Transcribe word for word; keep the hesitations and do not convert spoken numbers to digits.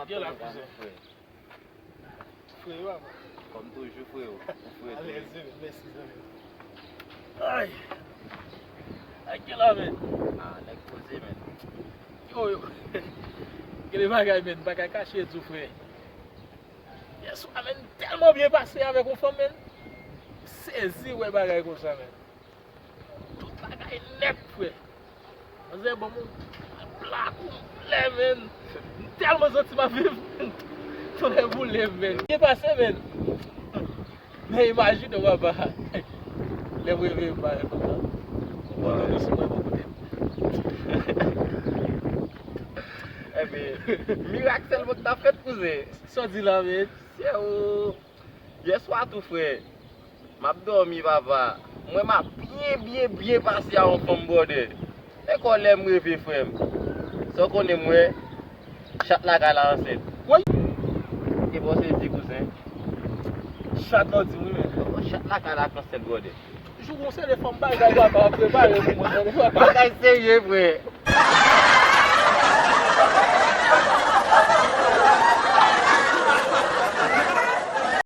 Gen la, kouzen. Frè yo, apa. Kòm toujou, freo. Ou frè tou, wi. Alèz, wi, mèsi, zanmi. Ay. Ay, gen la, men. Ah, nèg poze, men. Yo, yo. Gen de bagay, men. Bagay kache di w, frè. Yèswa, men, tèlman byen pase avèk yon fanm, men. Sezi wè bagay konsa, men. Tout bagay nèt, frè. Manzè ban m yon pla konplè, men. M tèlman santi m ap viv. Tonnè boule m, men. Byen pase, men. Men imajine w, papa. Lè m reveye m parèt konsa. Bon, nou sou mwen bò kote m. Ebyen, mirak sèlman k t ap fèt, kouzen. Sa w di la, men? Sè o. Yèswa tou, frè, m ap dòmi, papa. M wè m ap byen, byen, byen pase a yon fanm, brother. E kò lè m reve, frè m. Sa w konnen m wè, chat lakay la ansent. Woy! E bò sezi, kouzen. Chat la di wi, men. Chat lakay la k ansent, brother. Jou gon seri de fanm bagay, papa, ap prepare pou mwen, tande, papa. Bagay serye, frè.